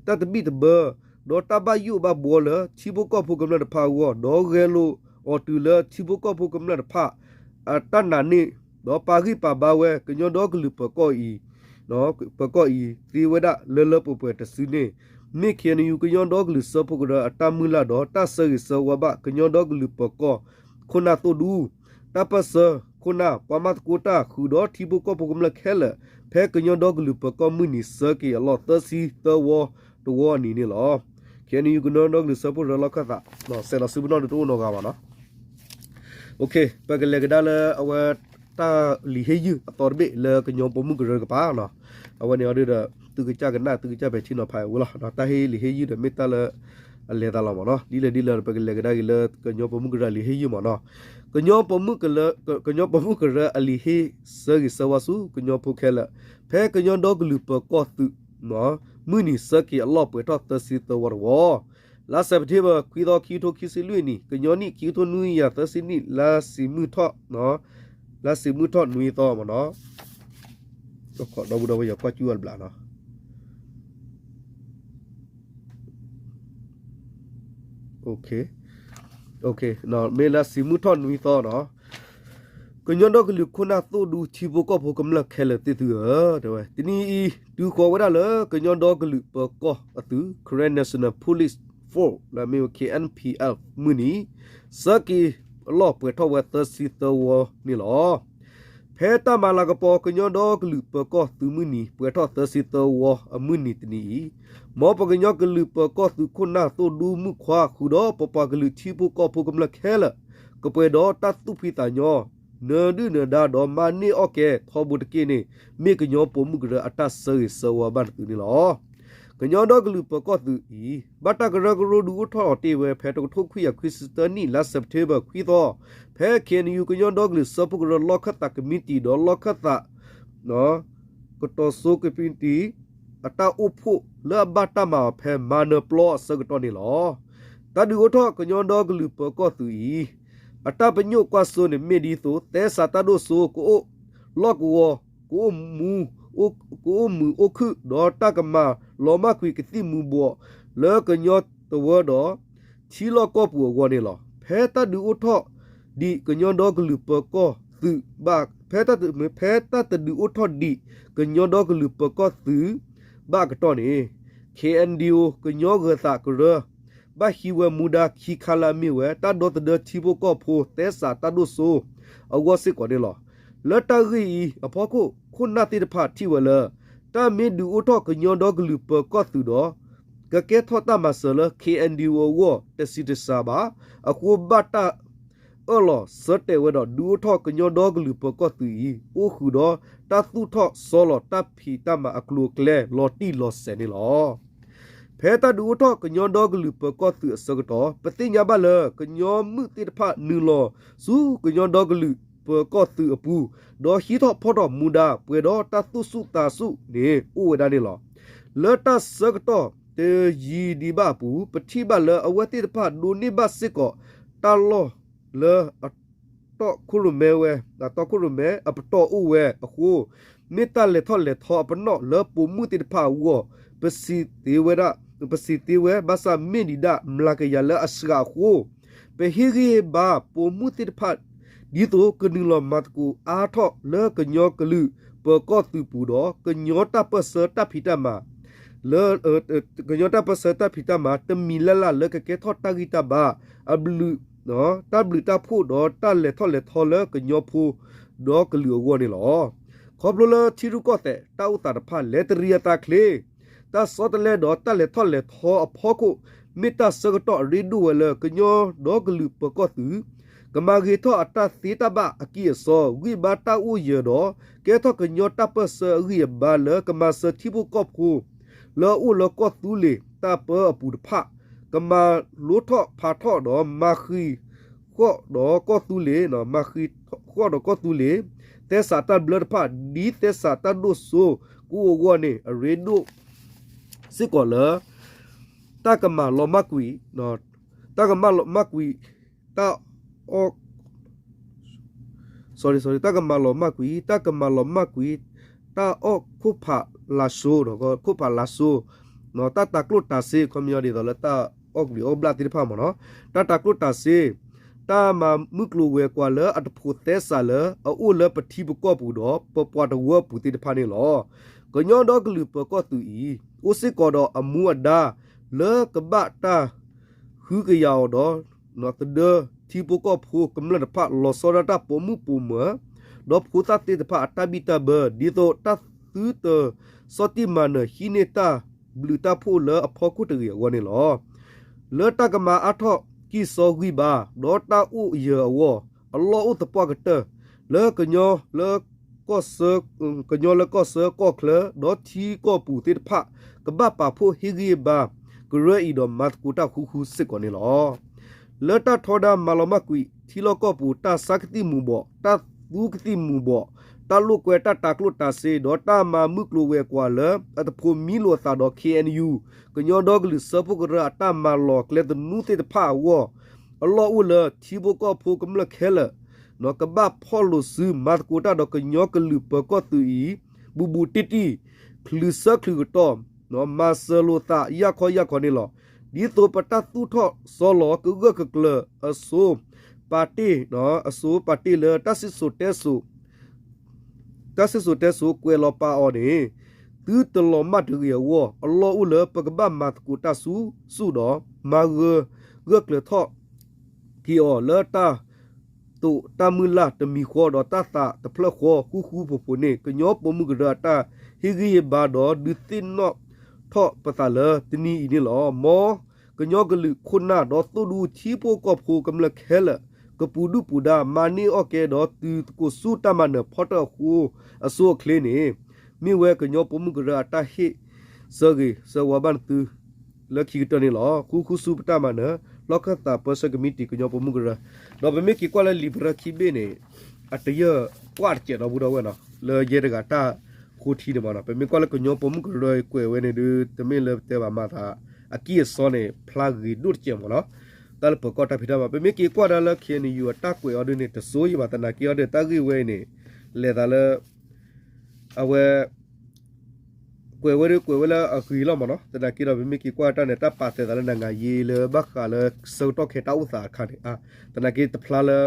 တဘံၣ်တဘၢ ဒီးတၢ်ဘၣ်ယိၣ်ဘၣ်ဘှီလၢထံဖိကီၢ်ဖိကမျၢၢ်တဖၣ်အဂီၢ် ဒီးဂဲၤလိာ်အီၤတုၤလၢထံဖိကီၢ်ဖိကမျၢၢ်တဖၣ် အတၢ်နာ်န့ၢ် ဒီးပာ်ဂံၢ်ပာ်ဘါဝဲကညီဒီကလုာ်ပၢၤကီၢ်အံၤ ပၢၤကီၢ်အံၤ သ့ဝဲဒၣ်လၢလၢပှဲၤပှဲၤတစုန့ၣ် မ့ၢ် K N U ကညီဒီကလုာ်စၢဖှိၣ်ကရၢအတၢ်မုၢ်လၢ်ဒီးတၢ်ဆၢဂ့ၤဆၢဝါဘၣ် ကညီဒီကလုာ်ပၢၤကီၢ်ခိၣ်နၢ်သိၣ်ဒူ တၢ်ပၢၢ်ဆၢခိၣ်နၢ် ပှၤမၤသကိးတၢ်ဃုာ်ဒီးထံဖိကီၢ်ဖိကမျၢၢ်ခဲလၢာ် ဖဲကညီဒီကလုာ်ပၢၤကီၢ်မုၢ်နံၤဆၢက့ၤအလီၢ်သၢဆံသၢဝီတဝီအနံၤန့ၣ်လီၤ. K N U ကညီဒီကလုာ်စၢဖှိၣ်ကရၢလီၢ်ခၢၣ်သး စဲးလီၤစုပနီၣ်ဒီးတအိၣ်နီတဂၤဘၣ်နီၤ. ပကလဲၤကဒါလၢအဝဲ တၢ်လံာ်ဟ့ၣ်ယုၢ်အသီတဘ့ၣ်လၢကညီပိာ်မုၣ်ကရၢတကပၤနီၤ. အဝဲန့ၣ်အီၤဒုဒီး သုကစၢ်ကနၣ် သုကစၢ်ပဲာ်ထံနီၤဖးဝဲလီၤ. တၢ်ဟ့ၣ်လံာ်ဟ့ၣ်ယုၢ်ဒီးမ့ၢ်တၢ်လၢအလဲၤသးလီၤမ့ၢ်နီၤ. ဒ်လဲၣ်ဒ်လဲၣ်ဒီး ပကလဲၤကဒါက့ၤလၢကညီပိာ်မုၣ်ကရၢလံာ်ဟ့ၣ်ယုၢ်မ့ၢ်နီၤ. ကညီပိာ်မုၣ်ကရၢအလံာ်ဟ့ၣ်ဆၢဂ့ၤဆၢဝါဆူကညီဖိခဲလၢာ် ဖဲကညီဒီကလုာ်ပၢၤကီၢ်သုး မုၢ်နံၤဆၢက့ၤအလီၢ်ပှဲၤထီၣ်သၢဆံသၢဝီတဝီ လါစဲးပထ့ဘၢၣ် ခွံသီ ခံကထိခံဆံလွံၢ်နံၣ် ကညီနံၣ် ခံကထိနွံကယၤသၢဆံနံၣ် လါစံးမုၢ်ထီၣ် လါစံးမုၢ်ထီၣ်နွံသီမ့ၢ်နီၤ. ဒီပုၢ်ဒီဝဲၢ် ကွၢ်ကၠူအီၤတဘျီနီၤ. မ့ၢ်လၢစံးမုၢ်ထီၣ်နွံသီနီၤ, ကညီဒီကလုာ်ခိၣ်နၢ်သိၣ်ဒူထံဖိကီၢ်ဖိကမျၢၢ်ခဲလၢာ်သ့ၣ်သုဧၢ, တဲဝဲ တနံၤအံၤ တုၤဃီၤဝဲဒၣ်လၢကညီဒီကလုာ်ပၢၤကီၢ်အသုး Karen National Police Force လၢအမ့ၢ်ဝဲ K N P F မုၢ်နံၤ ဆၢက့ၤအလီၢ်ပှဲၤထီၣ်ဝဲသၢဆံသၢဝီန့ၣ်လီၤ. ဖဲတၢ်မၤလၤကပီၤကညီဒီကလုာ်ပၢၤကီၢ်သုးမုၢ်နံၤ ပှဲၤထီၣ်သၢဆံသၢဝီအမုၢ်နံၤတနံၤအံၤ, မ်ပကညီကလုာ်ပၢၤကီၢ်သုးခိၣ်နၢ်သိၣ်ဒူမုၣ်ခွါ ဃုာ်ဒီးပပှၤကလုာ်ထံဖိကီၢ်ဖိကမျၢၢ်ခဲလၢာ် ကပှဲၤဒီးတၢ်သူၣ်ဖှံသးညီ နၢၤဒုၣ်နၢၤဒါဒီးမၤန့ၢ်အီၣ်ကဲထီဘိတက့ၢ်န့ၣ် မ့ၢ်ကညီပိာ်မုၣ်ကရၢအတၢ်ဆၢဂ့ၤဆၢဝါဘၣ်နသုန့ၣ်လီၤ. ကညီဒီကလုာ်ပၢၤကီၢ်သုးအံၤ ဘၣ်တၢ်ကရၢကရိဒုးအိၣ်ထီၣ်အီၤတ့ၢ်ဝဲ ဖဲတကထိခွံကယၤခွံဆံသၢနံၣ် လါစဲးပထ့ဘၢၣ်ခွံသီ, ဖဲ K N U ကညီဒီကလုာ်စၢဖှိၣ်ကရၢလီၢ်ခၢၣ်သးကမံးတံာ်ဒီးလီၢ်ခၢၣ်သး ကတီၤစိကမံးတံာ် အတၢ်အိၣ်ဖှိၣ်လၢအဘၣ်တၢ်မၤအီၤဖဲမၤနၢၤပျီအဆၢကတီၢ်န့ၣ်လီၤ. တၢ်ဒုးအိၣ်ထီၣ်ကညီဒီကလုာ်ပၢၤကီၢ်သုးအံၤ အတၢ်ပညိၣ်ကွၢ်စိန့ၣ်မ့ၢ်ဒ်သိး သဲစးတၢ်ဒိၣ်စိ ကအိၣ်လီၢ်ကဝီၤ ကအိၣ်မူ ကအိၣ်မုာ်အိၣ်ခုၣ် ဒီးတၢ်ကမၤလီၤမၢ်ကွံာ်ကသံၣ်မူၤဘှီးလၢကညီတဝၢဒီး ထံလီၢ်ကီၢ်ပူၤအဂီၢ်န့ၣ်လီၤ. ဖဲတၢ်ဒုးအိၣ်ထီၣ်ဒံးကညီဒီကလုာ်ပၢၤကီၢ်သုးဘၣ် ဖဲတၢ်တ ဖဲတၢ်တဒုးအိၣ်ထီၣ်ဒံးကညီဒီကလုာ်ပၢၤကီၢ်သုးဘၣ်အကတီၢ်န့ၣ် K N D O ကညီဂၢၤသးကရၢ ဘၣ်ဟံးဝဲမူဒါခံခါလၢအမ့ၢ်ဝဲ တၢ်ဒီသဒၢထံဖိကီၢ်ဖိသဲစးတၢ်ဒိၣ်စိအဂီၢ်စ့ၢ်ကီးန့ၣ်လီၤ. လၢတၢ်ဂ့ၢ်အံၤအဖီခိၣ် ခိၣ်နၢ်သ့ၣ်တဖၣ်ထံၣ်ဝဲလၢ တၢ်မ့ၢ်ဒုးအိၣ်ထီၣ်ကညီဒီကလုာ်ပၢၤကီၢ်သုးဒီး ကကဲထီၣ်တၢ်မၤစၢၤလၢ K N D O အဂီၢ်တဆံးတစှၤဘၣ်. အဃိဘၣ်တၢ်အၢၣ်လီၤဆၢတဲာ်ဝဲဒီး ဒုးအိၣ်ထီၣ်ကညီဒီကလုာ်ပၢၤကီၢ်သုးအံၤ အိၣ်ဃုာ်ဒီးတၢ်သူၣ်ထီၣ်ဆီလီၤတၢ်ဖံးတၢ်မၤအကျိၤအကျဲလီၤတံၢ်လီၤဆဲးန့ၣ်လီၤ. ဖဲတၢ်ဒုးအိၣ်ထီၣ်ကညီဒီကလုာ်ပၢၤကီၢ်သုးအဆၢကတီၢ် ပသ့ၣ်ညါဘၣ်လၢ ကညီမုၣ်သ့ၣ်တဖၣ်နုာ်လီၤဆူကညီဒီကလုာ်ပၢၤကီၢ်သုးအပူၤ, ဒီးဟံးထီၣ်ဖီၣ်ထီၣ်မူဒါ ပှဲၤဒီးတၢ်သူၣ်ဆူၣ်သးဆူၣ်န့ၣ် အိၣ်ဝဲဒၣ်န့ၣ်လီၤ. လၢတၢ်ဆၢကတီၢ်တယံာ်ဒံးဘၣ်အပူၤ ပထံၣ်ဘၣ်လၢအဝဲသ့ၣ်တဖၣ်ဒိးန့ၢ်ဘၣ်စ့ၢ်ကီးတၢ်လီၢ်လၢအတီၢ်ခိၣ်ရိၣ်မဲဝဲ, အတီၢ်ခိၣ်ရိၣ်မဲအပတီၢ်အိၣ်ဝဲအဃိ, မ့ၢ်တၢ်လဲၤထီၣ်လဲၤထီအပနီၣ်လၢပိာ်မုၣ်သ့ၣ်တဖၣ်အဂီၢ်, ပစံးသ့ဝဲဒၣ်, ပစံးသ့ဝဲ ဘၣ်ဆၣ်မ့ၢ်ဒံးဒၣ်မျးကယၤလၢအစှၤအဃိ, ပဟ့ၣ်ဂံၢ်ဟ့ၣ်ဘါပိာ်မုၣ်သ့ၣ်တဖၣ် ဒ်သိးကနုာ်လီၤမၤသကိးအါထီၣ်လၢကညီကလုာ်ပၢၤကီၢ်သုးပူၤဒီး ကညီတၢ်ပၢၢ်ဆၢတၢ်ဖံးတၢ်မၤ လၢ ကညီတၢ်ပၢၢ်ဆၢတၢ်ဖံးတၢ်မၤ တမံၤလၢ်လၢ်လၢကကဲထီၣ်တၢ်ဂံၢ်တၢ်ဘါ အဘျုး, တၢ်ဘျုးတၢ်ဖှိၣ်ဒီးတၢ်လဲၤထီၣ်လဲၤထီလၢကညီဖိ ဒီးကလုာ်အဂီၢ်န့ၣ်လီၤ. ခီဖျိလၢထံရူၢ်ကီၢ်သဲးတၢ်အိၣ်သးတဖၣ်လဲၤတရံးအသးချ့, တၢ်ဆီတလဲဒီးတၢ်လဲၤထီၣ်လဲၤထီအဖီခိၣ်, မ့ၢ်တၢ်ဆၢကတီၢ်အရ့ဒိၣ်ဝဲလၢ ကညီဒီကလုာ်ပၢၤကီၢ်သုး ကမၤဂ့ၤထီၣ်အတၢ်သ့တၢ်ဘၣ်အကံၢ်အစီ, ဂံၢ်ဘါတၢ်အိၣ်ယၢၤဒီး ကဲထီၣ်ကညီတၢ်ပၢၢ်ဆၢအဂံၢ်အဘါလၢကမၤစၢၤထံဖိကီၢ်ဖိ လၢအအိၣ်လၢကီၢ်သူလ့ၤတၢ်ပၢအပူၤတဖၣ်, ကမၤလိထီၣ်ဖးထီၣ်ဒီးမၤဃံးဃီၣ်ဒီးကီၢ်သူလ့ၤ, မၤဃံးဃီၣ်ဒီးကီၢ်သူလ့ၤ, သဲစးတၢ်ဘျၢတဖၣ် ဒ်သဲစးတၢ်ဒိၣ်စိကအိၣ်အဂီၢ်န့ၣ် အရ့ဒိၣ်စ့ၢ်ကီးလၢ တၢ်ကမၤလီၤမၢ်ကွံာ်, တၢ်ကမၤလီၤမၢ်ကွံာ်, တၢ်အီၣ် တၢ်ကမၤလီၤမၢ်ကွံာ်, တၢ်ကမၤလီၤမၢ်ကွံာ် တၢ်အီၣ်ခိၣ်ဖးလါစိ, ခိၣ်ဖးလါစိ, တၢ်တၤကျိၣ်တၤစ့ ခီပညီဒ်သိးလၢတၢ်အီၣ်ကဘျံးအီၣ်ဘျၣ်သ့ၣ်တဖၣ်မ့ၢ်နီၤ, တၢ်တၤကျိၣ်တၤစ့, တၢ်မၤမုၢ်ကျိၤဝဲၤကွာ်လၢအတဖိးသဲစးလၢအအိၣ်လၢပထံပကီၢ်ပူၤဒီး ပပှၤတဝၢပူၤသ့ၣ်တဖၣ်န့ၣ်လီၤ. ကညီဒီကလုာ်ပၢၤကီၢ်သုးအံၤ အိၣ်စ့ၢ်ကီးဒီးအမူအဒါ လၢကဘၣ်တၢ် ဃုကယၤအီၤဒီး သဒၢထံဖိကီၢ်ဖိကမျၢၢ်တဖၣ် လီၤဆီဒၣ်တၢ်ပိာ်မုၣ်ပိာ်မၢၤ ဒီးဖိသၣ်သ့ၣ်တဖၣ်အတၢ်ဘံၣ်တၢ်ဘၢ ဒ်သိးတၢ်သုတ ဆီၣ်တံၢ်မၤနၢၤဟံးန့ၢ်တၢ်ဘျုးတၢ်ဖှိၣ်လၢအဖီခိၣ်တဂ့ၤအဂီၢ်န့ၣ်လီၤ. လၢတၢ်ကမၤအါထီၣ်ကံၢ်စီဂံၢ်ဘါ ဒီးတၢ်အိၣ်ယၢၤအဂီၢ် အလီၢ်အိၣ်သပှၢ်ကတၢၢ် လၢကညီလၢ ကီၢ်ဆၢ, ကညီလၢကီၢ်ဆၢကီၢ်ချၢ ဒီးထံကီၢ်ပူၤသ့ၣ်တဖၣ် ကဘၣ်ပာ်ဖှိၣ်ဟ့ၣ်ဂံၢ်ဟ့ၣ်ဘါ ကရၢအံၤဒီးမၤသကိးတၢ်ဃုဃုစ့ၢ်ကီးန့ၣ်လီၤ. လၢတၢ်ထီဒါမၤလီၤမၢ်ကွံာ် ထံလီၢ်ကီၢ်ပူၤ တၢ်ဆါကသံၣ်မူၤဘှီး, တၢ်သူကသံၣ်မူၤဘှီး, တၢ်လိာ်ကွဲတၢ်တၤကျိၣ်တၤစ့ ဒီးတၢ်မၤမုၢ်ကျိၤဝဲၤကွာ်လၢအတဖိးမံလိာ်အသးဒီး K N U ကညီဒီကလုာ်စၢဖှိၣ်ကရၢအတၢ်မၤလီၤကျဲသနူသ့ၣ်တဖၣ်အဂီၢ် အလီၢ်အိၣ်လၢထံဖိကီၢ်ဖိကမျၢၢ်ခဲလၢာ် ကဘၣ်ဖီၣ်လိာ်စုမၤသကိးတၢ်ဒီးကညီကလုာ်ပၢၤကီၢ်သုးအံၤ ဘူးဘူးတံၢ်တံၢ်, ချုးဆၢချုးကတီၢ်, မၤစၢၤလိာ်သးယၢ်ခီယၢ်ခီန့ၣ်လီၤ. ဒ်သိးပတၢ်သူၣ်ထီၣ်စီလီၤကဂၢၢ်ကကျၢၤအစိၤပာ်တ့ၢ်, အစိၤပာ်တ့ၢ်လၢ တၢ်စံၣ်စိၤတဲစိၤ တၢ်စံၣ်စိၤတဲစိၤကွဲးလီၤပာ်အီၤန့ၣ် သုတလီၤမၢ်တဂ့ၤအဂီၢ် အလီၢ်အိၣ်လၢပကဘၣ်မၤသကိးတၢ်ဆူၣ်ဆူၣ်ဒီး မၤဂၢၢ်ဂၢၢ်ကျၢၤထီၣ်က့ၤအီၤလၢတၢ် သိးတၢ်မုၢ်လၢ်တမံၤဃီဒီးတၢ်သးတဖျၢၣ်ဃီ ဃူဃူဖိးဖိးန့ၣ် ကညီပိာ်မုၣ်ကရၢအတၢ်ဟ့ၣ်ဂံၢ်ဟ့ၣ်ဘါဒီးဒုးသ့ၣ်နီၣ်ထီၣ်ပသးလၢတနံၤအံၤန့ၣ်လီၤ. မ်ကညီကလုာ်ခိၣ်နၢ်ဒီးသိၣ်ဒူထံဖိကီၢ်ဖိကမျၢၢ်ခဲလၢာ် ကပူၤဒုၣ်ပူၤဒါ မၤန့ၢ်အီၣ်ကဲဒီးတုၤသကိးဆူတၢ်မၤနၢၤဖီတၢၣ်အဃိ အဆိအချ့န့ၣ် မ့ၢ်ဝဲကညီပိာ်မုၣ်ကရၢအတၢ်ဟ့ၣ်ဆၢဂ့ၤဆၢဝါဘၣ်နသု လၢခံကတၢၢ်န့ၣ်လီၤ. ဃူဃူဆူပတၢ်မၤနၢၤ လီၢ်ခၢၣ်သးပၢဆှၢကမံးတံာ်ကညီပိာ်မုၣ်ကရၢ, ဒီးပမ့ၢ်က့ၤကွၢ်လၢလံာ်ပရၢခံဘ့ၣ်န့ၣ် အတယၢၢ်ကွၢ်တစဲးဒီပုၢ်ဒီဝဲၢ်နီၤ လၢယဲတဂၤတၢ်ဃိထံန့ၣ်မးနီၤ ပမ့ၢ်ကွၢ်လၢကညီပိာ်မုၣ်ကရၢကွဲးဝဲန့ၣ်ဒုး တမ့ၢ်လၢပတဲဘၣ်မၤသး အကံၢ်အစီန့ၣ် ဖျါဂ့ၤဒိၣ်တစဲးမးနီၤ တၢ်လၢပၢၤကီၢ်တၢ်ဖံးတၢ်မၤ ပမ့ၢ်က့ၤကွၢ်ဒၣ်လၢ ခ့ၣ်အဲၣ်ယူၣ် အတၢ်ကွဲးအီၤဒုးန့ၣ် တစိယံၤဘၣ် သနာ်က့အီၤဒီး တၢ်ဂ့ၢ်ဝဲအံၤန့ၣ် လဲၤသးလၢ အဝဲ ကွဲးဝဲဒၣ်ကွဲးဝဲလၢအဂ့ၤလီၤမးနီၤ သနာ်က့ဒီး ပမ့ၢ်က့ၤကွၢ်တၢ်န့ၣ် တၢ်ပာ်သဲးသးလၢနၤငၤယ့လၢဘၣ်ဃးလၢဆၢကတီၢ်ခဲအံၤတၢ်အိၣ်သးအခါန့ၣ် သနာ်က့တဖျါလၢ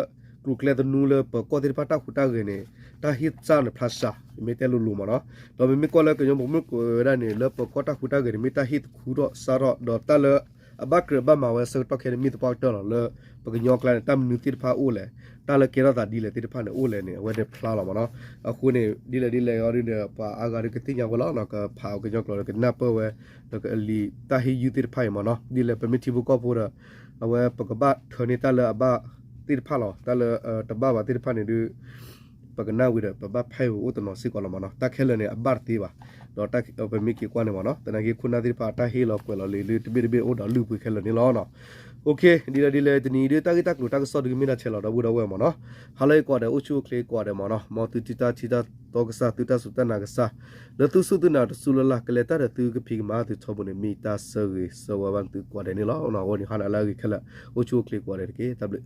ကျိၤကျဲသနူလၢပၢၤကီၢ်သ့ၣ်တဖၣ်တၢ်ဟူးတၢ်ဂဲၤန့ၣ် တၢ်ဟ့ၣ်စၢ်န့ၣ်ဖျါစှၤ မ့ၢ်တဲလိၤလိၤမးနီၤ ဒီးပမ့ၢ်ကွၢ်လၢကညီပိာ်မုၣ်ကွဲးဝဲဒၣ်န့ၣ် လၢပၢၤကီၢ်တၢ်ဟူးတၢ်ဂဲၤန့ၣ် မ့ၢ်တၢ်ဟ့ၣ်သခူထီၣ်စးထီၣ် ဒီးတၢ်လၢ အဘၣ်ကြၢးဘၣ်မၤဝဲဆၢကတီၢ်ခဲအံၤန့ၣ် မ့ၢ်သပှၢ်ကတၢၢ်လီၤ လၢပကညီကျါန့ၣ် တၢ်မနုၤသ့ၣ်တဖၣ်အိၣ်လဲၣ် တၢ်လၢကဲထီၣ်သးဒ်လဲၣ်သ့ၣ်တဖၣ်န့ၣ်အိၣ်လဲၣ်န့ၣ် အဝဲန့ၣ်ဖျါလီၤမးနီၤ အဃိန့ၣ် ဒ်လဲၣ်ဒ်လဲၣ်အီၤဒုးဒီး ပှၤအါဂၤဒုးကသ့ၣ်ညါဝဲလီၤ ကဖးအီၤကညီကျိာ်ဒီးကနၢ်ပၢၢ်ဝဲ ဒီးကလံာ်တၢ်ဟ့ၣ်ယုၢ်သ့ၣ်တဖၣ်အံၤမးနီၤ ဒ်လဲၣ်ပမ့ၢ်ထံဖိကီၢ်ဖိဒီး အဝဲပကဘၣ်ထၢန့ၢ်တၢ်လၢအဘၣ်သ့ၣ်တဖၣ်လီၤ တၢ်လၢတဘၣ်ဘၣ်သ့ၣ်တဖၣ်န့ၣ်ဒုး ပကနၣ်ဝံၤဒီး ပဘၣ်ဖဲအံၤအိၣ်တနီၤစ့ၢ်ကီးလီၤမးနီၤ တၢ်ခဲလၢာ်န့ၣ် အဘၣ်တသ့ဘၣ် ဒီးပမ့ၢ်က့ၤကွၢ်န့ၣ်မးနီၤ သနာ်က့ခိၣ်နၢ်သ့ၣ်တဖၣ်အတၢ်ဟ့ၣ်လီၤကွဲးလီၤလံာ်လၢတဘ့ၣ်တဘ့ၣ်အိၣ်ဒီးလုၢ်ပှ့ၤခဲလၢာ်န့ၣ်လီၤ ဒ်လဲၣ်ဒ်လဲၣ် တနံၤအံၤဒုး တၢ်ဂ့ၢ်တၢ်ကျိၤတၢ်ကစီၣ်ဒုးကမ့ၢ်ဒၣ်ထဲလီၤ ဒီပုၢ်ဒီဝဲၢ်မးနီၤ ဟါလၢအံၤကိးဂၤဒဲး အိၣ်ဆူၣ်အိၣ်ချ့ကိးဂၤဒဲးမးနီၤ မ်သုတံၤတၢ်ထံတၢ်တီကစၢ် သုတၢ်စူၢ်တၢ်နာ်ကစၢ် လၢသုစူၢ်သုနာ်တစူၢ်လၢ်လၢ် ကလဲၤတၢ်ဒီးသုကဖံးကမၤသုထီဘိန့ၣ် မ့ၢ်တၢ်ဆၢဂ့ၤဆၢဝါဘၣ်သုကိးဂၤဒဲးန့ၣ်လီၤ အဃိန့ၣ် ဟါလၢအဂ့ၤခဲလၢာ် အိၣ်ဆူၣ်အိၣ်ချ့ကိးဂၤဒဲးတက့ၢ် တၢ်ဘျုး